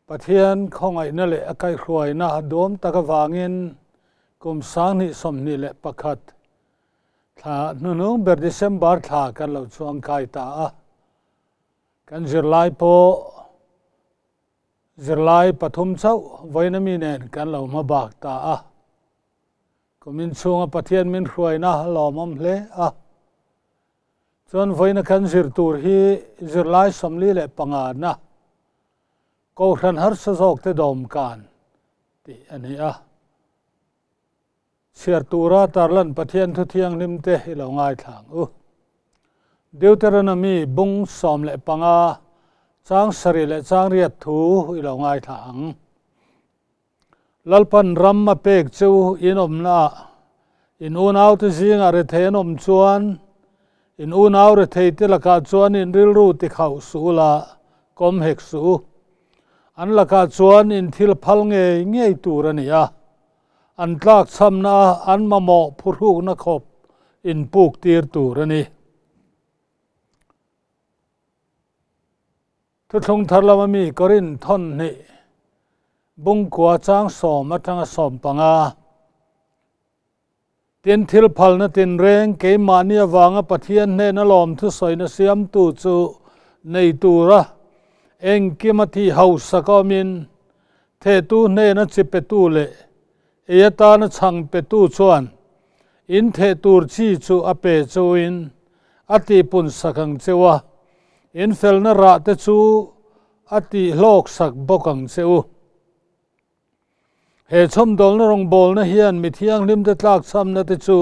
Pathian khawngaihna leh a kaihhruaina a duam tak avangin kum 2021 thla hnuhnung ber December thla kan lo chuangkai ta a. Kan zirlai pawh zirlai pathum chauh vawiina mi nen kan lo hma bak ta a. Kumin chhunga Pathian min hruaina lawmawm hle a. Chuan vawiina kan zir tur hi zirlai 45 na Kohhran harsa zawkte dawmkan tih a ni a. Chhiar tura tarlan Pathian thu thianghlim te i lo ngaithla ang u. Deuteronomy bung 15 chang sarih leh chang riat thu i lo ngaithla ang. Lalpan ram a pek chu in awmnaah in unaute zingah rethei an awm chuan in unau rethei te lakah chuan in rilru tikhauh suh ula kawm hek suh u. An lakah chuan in thil phal ngei ngei tur a ni a. An tlak chhamna a an mamawh phuhrukna khawp in puk tir tur a ni. Thuthlung thar lama mi Korin thawn hnih bungkua chang 10 atanga 15. Tin thil phalna tinreng keimahni avanga Pathian hnena lawm thusawina siamtu chu nei tura engkim a thi hausak awmin thetu hnena chi petu leh ei atana chhang petu chuan in theh tur chi chu a pe chuin a tihpun sak ang cheu a, in felna rah te chu a tihhlawk sak bawk ang cheu. He chhawmdawlna rawngbawlna hian mi thianghlim te tlak chhamna te chu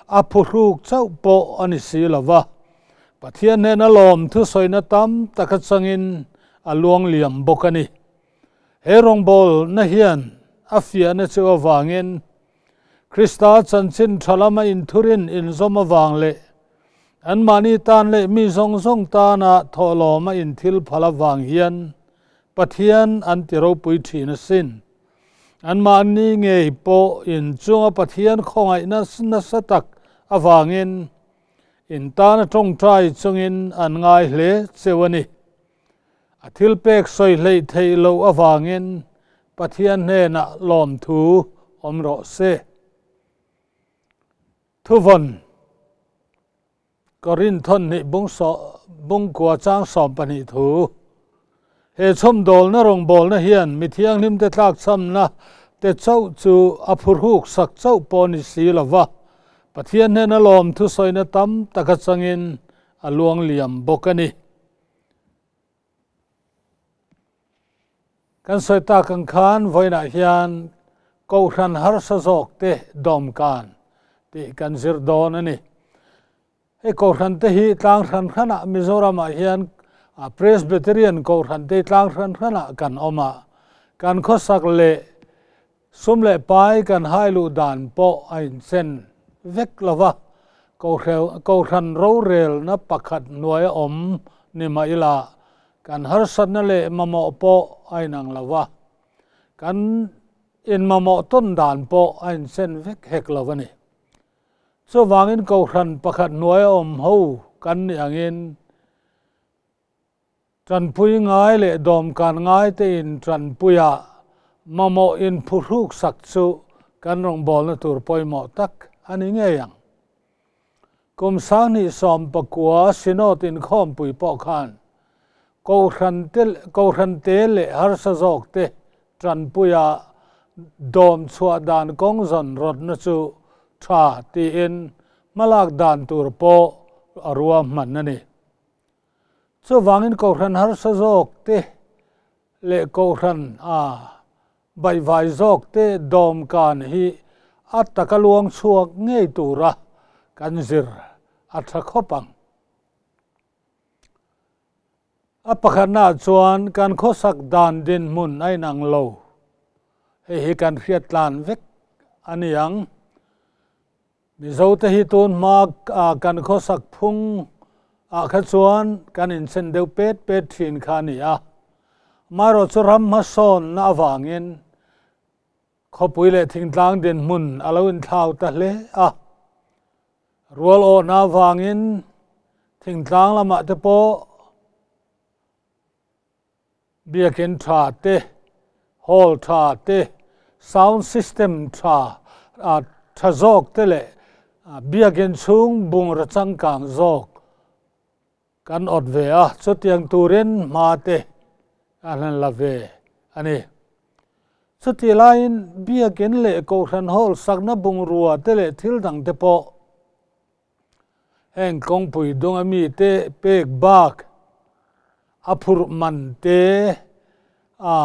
a phuhruk chauh pawh a ni si lo va, Pathian hnena lawm thusawina tam tak atangin a luang liam bawk a ni. He rawngbawlna hian a fiahna chu avangin Krista chanchin tha lama inthurin inzawm avang leh anmahni tan leh mi zawng zawng tana thawhlawma inthil phal avang hian Pathian an ti ropui thin asin. Anmahni ngei pawh inchunga Pathian khawngaihna nasa tak avangin in tana tawngtai chungin an ngai hle cheu a ni. A thil pek sawi hleih theih loh avangin Pathian hnenah lawmthu awm rawh se. Thuvawn Korin thawn hnih bung bungkua chang 12 thu. He chhawmdawlna rawngbawlna hian mi thianghlim te tlak chhamna te chauh chu a phuhruk sak chauh pawh ni si lo va, Pathian hnena lawm thusawina tam tak atangin a luang liam bawk a ni. Kan sawi tak ang khan vawiinah hian Kohhran harsa zawk te dawmkan tih kan zir dawn a ni. Hei Kohhran te hi tlang hran hranah Mizoramah hian Presbyterian Kohhran te tlang hran hranah kan awm a, kan khawsak leh sum leh pai kan hai luh dan pawh a inchen vek lo va, Kohhran rorelna pakhat hnuaia awm ni mah ila kan harsatna leh mamawh pawh a inang lo va, kan inmamawh tawn dan pawh a inchen vek hek lo a ni. Chuvangin Kohhran pakhat hnuaia awm ho kan nih angin Tanpui ngai leh dawmkan ngai tein tanpuia mamawh inphuhruk sak chu kan rawngbawlna tur pawimawh tak a ni ngei ang. Kum 2019 Synod inkhawmpui pawh khan Kohhran te leh harsa zawk te tanpuia dawm chhuah dan kawng zawn rawtna chu tha tiin hmalak dan tur pawh a ruahman a ni. Chuvangin Kohhran harsa zawk te leh Kohhran a baihvai zawk te dawmkan hi a taka luang chhuak ngei tura kan zir a tha khawp ang. A pakhatnaah chuan kan khawsak dan dinhmun a inang lo. Hei hi kan hriat tlan vek a ni ang. Mizote hi tun hma kan khawsak phung ah kha chuan kan inchen deuh pet pet thin kha a ni a. Amaherawh chu ram hmasawnna avangin khawpui leh thingtlang dinhmun a lo inthlau ta hle a. Rual awhna avangin thingtlang lamah te pawh biakin tha te. Hall tha te, sound system tha tha zawk te leh biakin chhung bungraw changkang zawk kan awt ve a, chutiang turin hma te a hlan la ve a ni. Chutih laiin biakin leh Kohhran Hall sakna bungrua te leh thil dang te pawh Heng kawngpui dunga mite pek bak a phurh man te a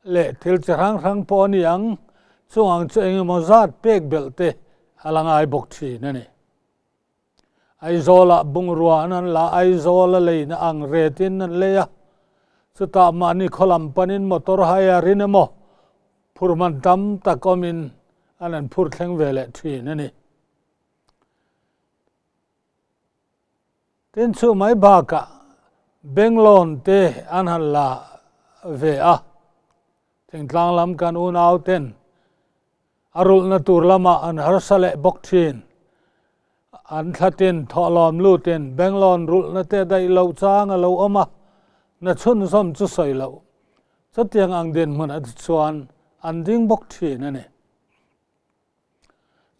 leh thil chi hrang hrang pawh a ni ang, chung ang chu engemaw zat pek belh te a la ngai bawk thin a ni. Aizawlah bungrua an an la, Aizawl a leina ang retin an lei a, chutah mahni khaw lam panin motor hire in emaw phurh man tam tak awmin an an phur thleng ve leh thin a ni. Tin chu mai bakah bank loan te an han la ve a, thingtlang lam kan unau ten a rulhna tur lamah an harsa leh bawk thin. An thlatin thawhlawm lutin bank loan rulhna te daih loh chang a lo awm a, na chhunzawm chu sawi loh. Chutiang ang dinhmun a chuan an ding bawk thin a ni.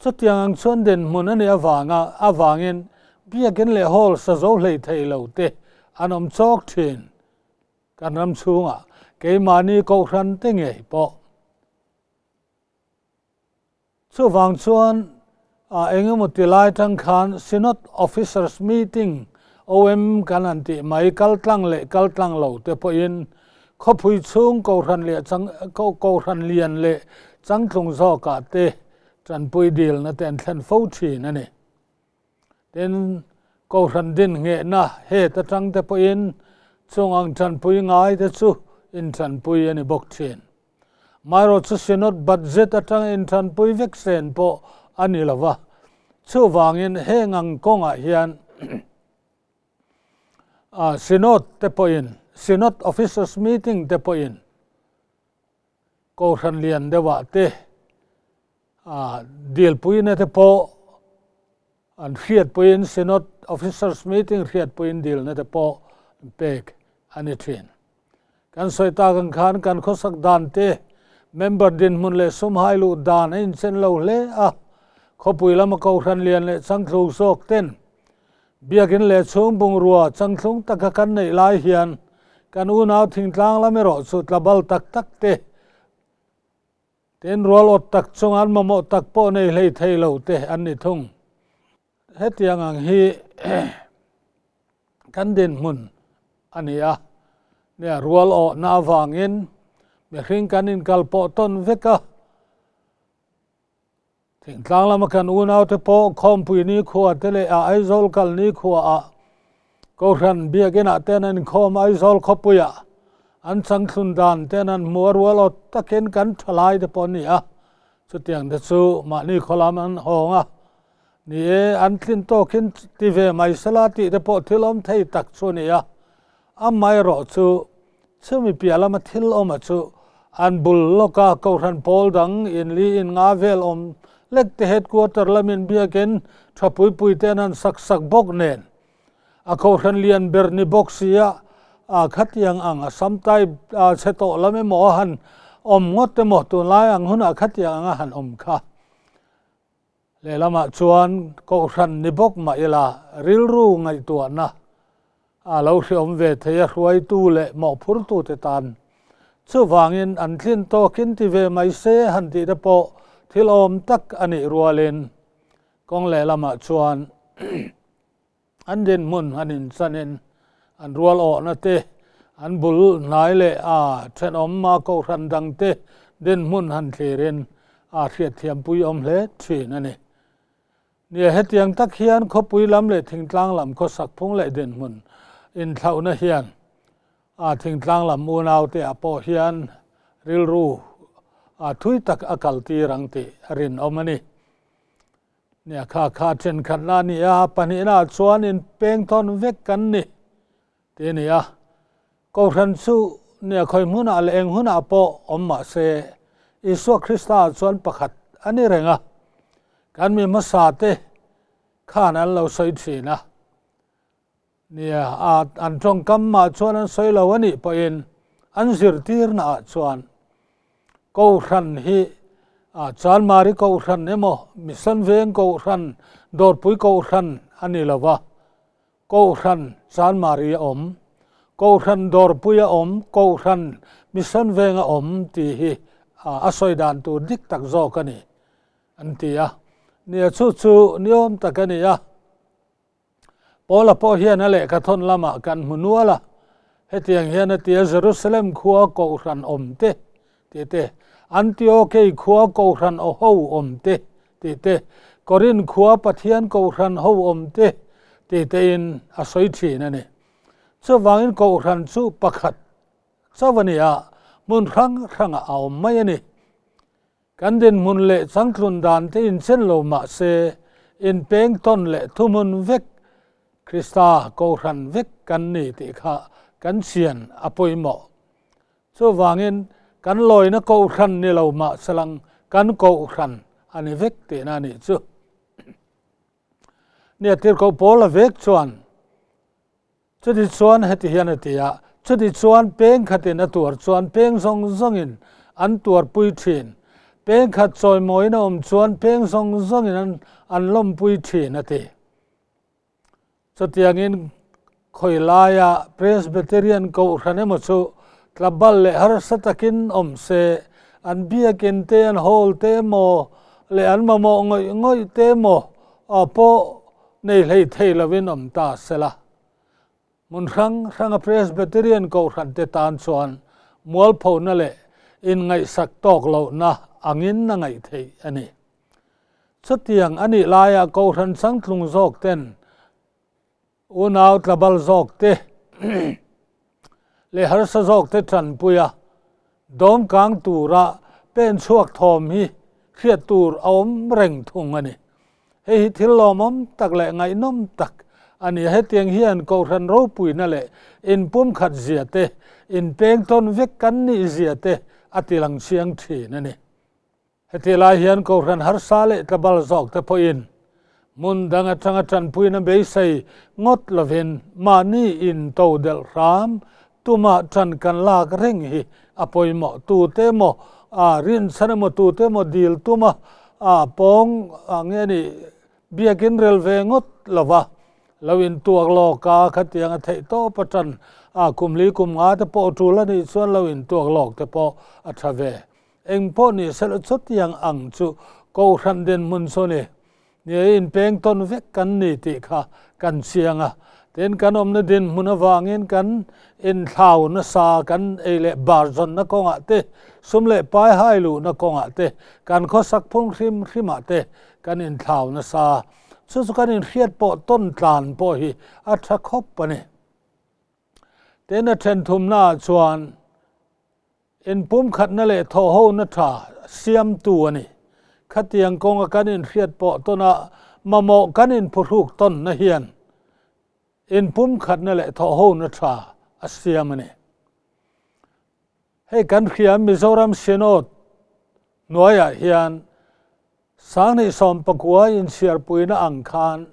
Chutiang ang chuan dinhmun a nih avanga avangin biakin leh hall sa zo hlei thei lo te an awm chawk thin. Kan ram chhungah keimahni kohhran te ngei pawh. Chuvang chuan engemaw ti lai tang khan Synod Officers Meeting, OM, kan han tih mai kal tlang leh kal tlang lo te pawhin Khawpui chhung kohhran leh kohhran lian leh changtlung zawkah te tanpui dilna te an thlen fo thin a ni. Tin, kohhran din nghehna het atang te pawhin chung ang tanpui ngai te chu intanpui a ni bawk thin. Marawh chu Synod budget atanga intanpui vek sen pawh a ni lo va, chuvangin heng ang kawngah hian Synod te pawhin, Synod Officers Meeting te pawhin Kohhran lian deuhah te dilpuina te pawh an hriatpuiin Synod Officers Meeting hriatpuiin dilna te pawh pek a ni thin. Kan sawi tak ang khan kan khawsak dan te, member dinhmun leh sum hai luh dan a inchen lo hle a, khawpui lama Kohhran lian leh changtlung zawk ten Biakin leh chhung bungrua changthlung taka kan neih lai hian kan unau thingtlang lam erawh chu tlabal tak tak te, tin rual awt tak chunga an mamawh tak pawh nei hlei thei lo te an ni thung. Hetiang ang hi kan dinhmun a ni a, nia rual awhna avangin mihring kan inkalpawh tawn vek a, Thingtlang lama kan unaute pawh Khawmpui nikhua te leh a Aizawl kal nikhua ah Kohhran Biakin ah ten an inkhawm Aizawl khawpui ah an changthlun dan ten an hmu a rual awt takin kan thalai te pawh an ni a, chutiang te chu mahni khaw lam an hawng a ni e, an tlin tawkin ti ve mai sela tih te pawh thil awm thei tak chu a ni a, amaherawh chu Chumi piah lama thil awma chu an bul lawka Kohhran pawl dang inli in nga vel awm lek te headquarter lamin biakin tha puipui te an han sak sak bawk nen a Kohhran lian ber ni bawk sia a khatiang ang a sam type a chhe tawh lam emaw a han awm ngawt emaw tunlai ang hunah khatiang ang a han awm kha. Lehlamah chuan Kohhran ni bawk mah ila rilru ngaihtuahna a lo hreawm ve thei a hruaitu leh mawhphurtute tan. Chuvangin an tlin tawkin ti ve mai se han tih te pawh thil awm tak a nih rualin kawng lehlamah chuan An dinhmun han inchanin an rual awhna te, an bul hnai leh a thenawm a kohhran dang te dinhmun han thlirin a hriatthiampui awm hle thin a ni. Nia, hetiang tak hian khawpui lam leh thingtlang lam khawsak phung leh dinhmun inthlauhna hian a thingtlang lam unaute ah pawh hian rilru a thui tak a kaltir ang tih a rinawm a ni. Nia kha kha thenkhatna a ni a, pahnihna ah chuan in peng tawn vek kan ni tih a ni a. Kohhran chu nia khawi hmunah leh eng hunah pawh awm mah se Isua Krista ah chuan pakhat a ni reng a, kan mi hmasa te khan an lo sawi thin a. Nia a an tawngkam mah chuan an sawi lo a nih pawhin an zirtirna ah chuan. Kohhran hi Chanmari Kohhran emaw Mission Veng Kohhran, Dawrpui Kohhran a ni lo va, Kohhran Chanmari a awm, Kohhran Dawrpui a awm, Kohhran Mission Veng a awm tih hi a sawi dan tur dik tak zawk a ni an ti a. Nia chu chu niawm tak a ni a. Paula pawh hian a lehkha thawn lamah kan hmu nual a, hetiang hian a ti a, Jerusalem khua kohhran awm te, tih te, Antiokei khua kohhran ho awm te, tih te, Korinth khua Pathian kohhran ho awm te, tih tein a sawi thin a ni. Chuvangin kohhran chu pakhat chauh a ni a, hmun hrang hrangah a awm mai a ni. Kan dinhmun leh changtlun dan te inchen lo mah se, inpeng tawn leh thuhmun vek, Krista Kohhran vek kan ni tih kha kan chian a pawimawh. Chuvangin, kan lawina Kohhran ni lo mah salang kan Kohhran a ni vek tihna a nih chu. Nia tirhkoh Paula vek chuan Chuti chuan heti hian a ti a, chuti chuan peng khatin a tuar chuan peng zawng zawngin an tuarpui thin, peng khat chawimawiin a awm chuan peng zawng zawngin an an lawmpui thin a ti. Chutiangin khawi laia Presbyterian Kohhran emaw chu tlabal leh harsa takin awm se, an biakin te, an hall te emaw leh an mamawh ngawih ngawih te emaw pawh nei hlei thei lovin awm ta sela. Hmun hrang hranga Presbyterian Kohhran te tan chuan mualphona leh inngaihsak tawk lohna angin a ngaih theih a ni. Chutiang a nih laia Kohhran changtlung zawk ten unau tlabal zawk te leh harsa zawk te tanpui a, dawmkang tura pen chhuak thawm hi hriat tur a awm reng thung a ni. Hei hi thil lawmawm tak leh ngaihnawm tak a ni a, hetiang hian Kohhran ropuina leh inpumkhat zia te, inpeng tawn vek kan nih zia te a ti lang chiang thin a ni. Heti lai hian Kohhran harsa leh tlabal zawk te pawhin hmun dang atanga tanpuina beisei ngawt lovin mahni in to delh hram tuma tan kan lak reng hi a pawimawh. Tute emaw rinchhan emaw tute emaw dil tuma pawng nge ni biakin rel ve ngawt lova lo intuak lawk a, khatiang a theih tawp a tan a kum li kum nga te pawh tul a nih chuan lo intuak lawk te pawh a tha ve. Eng pawh ni sela chutiang ang chu Kohhran dinhmun chu ni. Ni inpeng tawn vek kan ni tih kha kan chiang a. Tin, kan awmna dinhmun avangin kan inthlau nasa, kan ei leh bar zawnna kawngah te, sum leh pai hai luhna kawngah te, kan khawsak phung hrim hrimah te kan inthlau nasa. Chu chu kan inhriat pawh tawn tlan pawh hi a tha khawp a ni. Tin, a then thumnaah chuan Inpumkhatna leh thawhhona tha siamtu a ni. Khatiang kawnga kan inhriat pawh tawna mamawh kan inphuhruk tawnna hian inpumkhatna leh thawhhona tha a siam a ni. Hei kan hria Mizoram Synod hnuaiah hian 2019 inchhiarpuina ang khan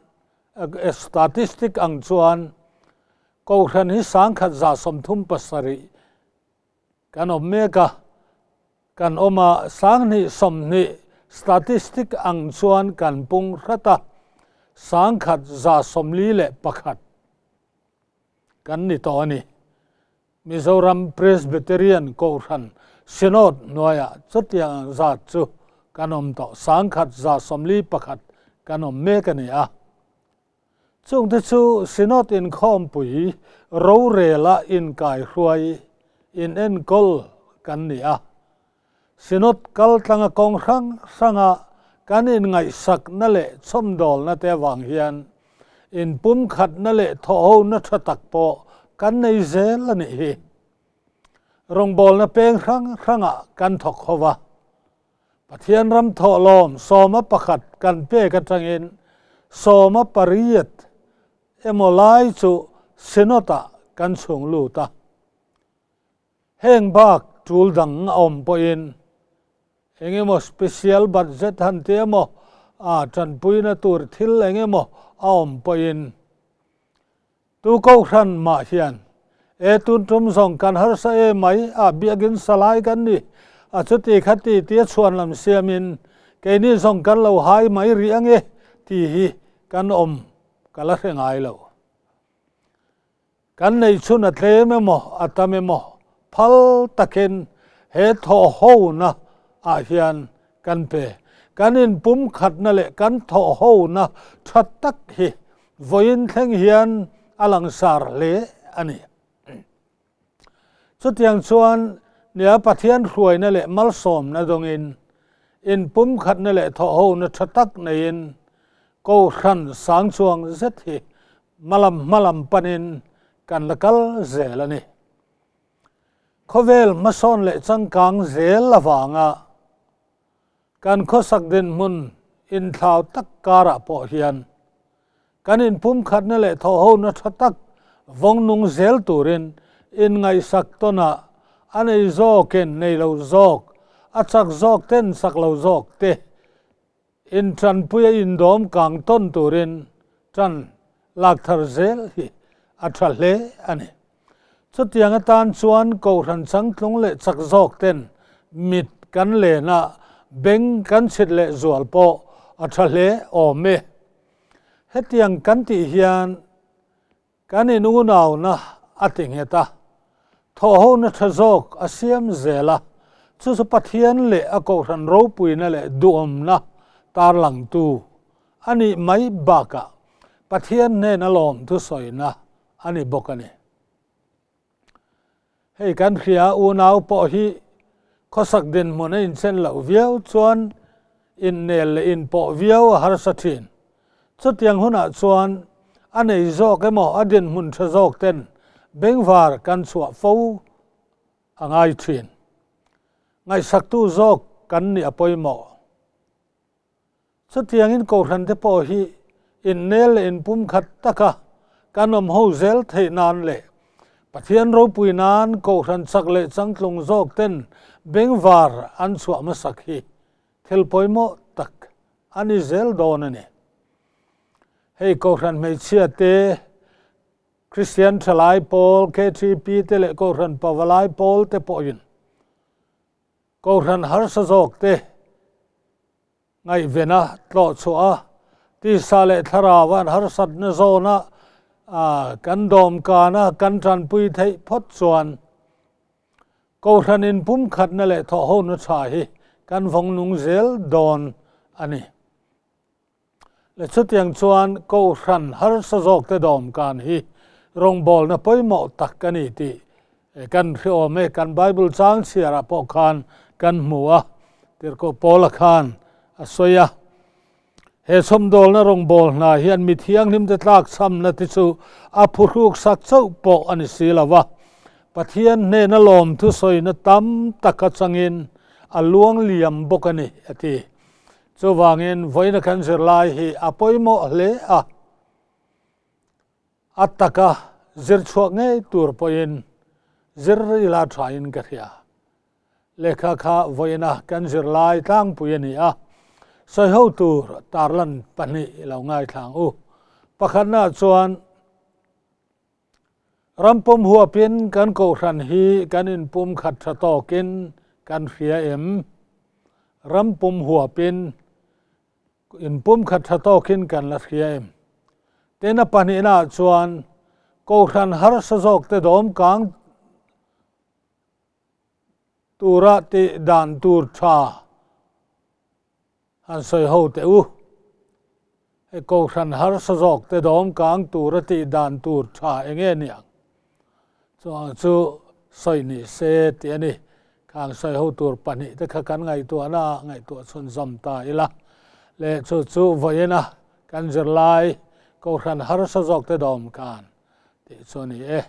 statistic ang chuan Kohhran hi 1137 Kan awm mek a, kan awm a, 2020 statistic ang chuan kan pung hrat a, 1141 kan ni tawh a ni. Mizoram Presbyterian Kohhran Synod hnuaiah chutiang ang zat chu kan awm tawh, 1141 kan awm mek a ni a. Chungte chu Synod inkhawmpui rorela inkaihruai inenkawl kan ni a. Synod kaltlanga kawng hrang hranga kan inngaihsakna leh chhawmdawlna te avang hian inpumkhatna leh thawhhona tha tak pawh kan nei zel a nih hi. Rawngbawlna peng hrang hrangah kan thawk ho va. Pathian ram thawhlawm 11 kan pek atangin 18 emaw lai chu Synod-ah kan chhung lut a. Heng bak tul dang a awm pawhin eng emaw special budget han ti emaw a tanpuina tur thil eng emaw a awm pawhin Tu Kohhran mah hian, E tun tum zawng kan harsa e mai a, biakin salai kan ni. a chuti khati tia chhuan lam siamin keini zawng kan lo hai mai rih ange tih hi kan awm ka la hre ngai lo. Kan neih chhun a tlem emaw a tam emaw phal takin he thawhhona ah hian kan pe. Kan inpumkhatna leh kan thawhhona tha tak hi vawiin thleng hian a langsar hle a ni. Chutiang chuan nia Pathian hruaina leh malsawmna dawngin inpumkhatna leh thawhhona tha tak neiin Kohhran sang chuang zet hi hmalam hmalam panin kan la kal zel a ni. Khawvel hmasawn leh changkang zel avanga kan khawsak dinhmun inthlau tak karah pawh hian kan inpumkhatna leh thawhhona tha tak vawng nung zel turin inngaihsak tawnah a nei zawkin nei lo zawk, a chak zawk ten chak lo zawk te Inṭanpuia indawm kang tawn turin ṭan lak thar zel hi a ṭha hle a ni. Chutiang atan chuan Kohhran changtlung leh chak zawk ten mit kan len a, beng kan chhit leh zual pawh a ṭha hle awm e. Hetiang kan tih hian Kan in unauna a ti nghet a, thawhhona tha zawk a siam zel a, chu chu Pathian leh a Kohhran ropuina leh duhawmna tarlangtu a nih mai bakah Pathian hnena lawmthu sawina a ni bawk a ni. Hei kan hria unau pawh hi khawsak dinhmun a inchen loh viau chuan innel leh inpawh viau a harsa thin. Chutiang hunah chuan a nei zawk emaw a dinhmun tha zawk ten bengvar kan chhuah fo a ngai thin. Ngaihsaktu zawk kan nih a pawimawh. Chutiangin Kohhran te pawh hi innel leh inpumkhat taka kan awm ho zel theih nan leh Pathian ropui nan Kohhran chak leh changtlung zawk ten bengvar an chhuah hmasak hi thil pawimawh tak a ni zel dawn a ni. Hei Kohhran hmeichhia te, Kristian thalai pawl, KTP te leh Kohhran pavalai pawl te pawhin Kohhran harsa zawk te ngaihven a, tlawh chhuah a, tisa leh thlarau an harsatna zawna kan dawmkan a, kan tanpui theih phawt chuan Kohhran inpumkhatna leh thawhhona tha hi kan vawng nung zel dawn a ni. Le chutiang chuan Kohhran harsa zawkte dawmkan hi rawngbawlna pawimawh tak a ni tih kan hre awm e. Kan Bible chang chhiarah pawh khan kan hmu a, Tirhkoh Paula khan a sawi a, He chhawmdawlna rawngbâwl hna hian mi thianghlimte tlakchhamna te chu a phuhruk sak chauh pawh a ni si lo va, Pathian hnena lawmthu sawina tam tak atangin a luang liam bawk a ni, a ti. Chuvangin vawiina kan zirlai hi a pawimawh hle a, a taka zir chhuak ngei tur pawhin zir ila thain ka hria. Lehkha kha vawiina kan zirlai tlangpui a ni a, sawiho tur tarlan pahnih i lo ngaithlang u. Pakhatnaah chuan ram pum huapin kan kohhran hi kan inpum khat tha tawkin kan hria em? Ram pum huapin inpum khat tha tawkin kan la hria em? Tin a pahnihnaah chuan kohhran harsa zawkte dawm kang tura tih dan tur tha Han sawi ho teh u. Hei Kohhran harsa zawk te dawm kang tur a tih dan tur tha eng nge niang? Chuang chu sawi ni se tih a ni. Khang sawi ho tur pahnih te kha kan ngaihtuahna ah ngaihtuah chhunzawm ta ila. Leh chu chu vawiin a kan zirlai Kohhran harsa zawk te dawm kan tih chu a ni e.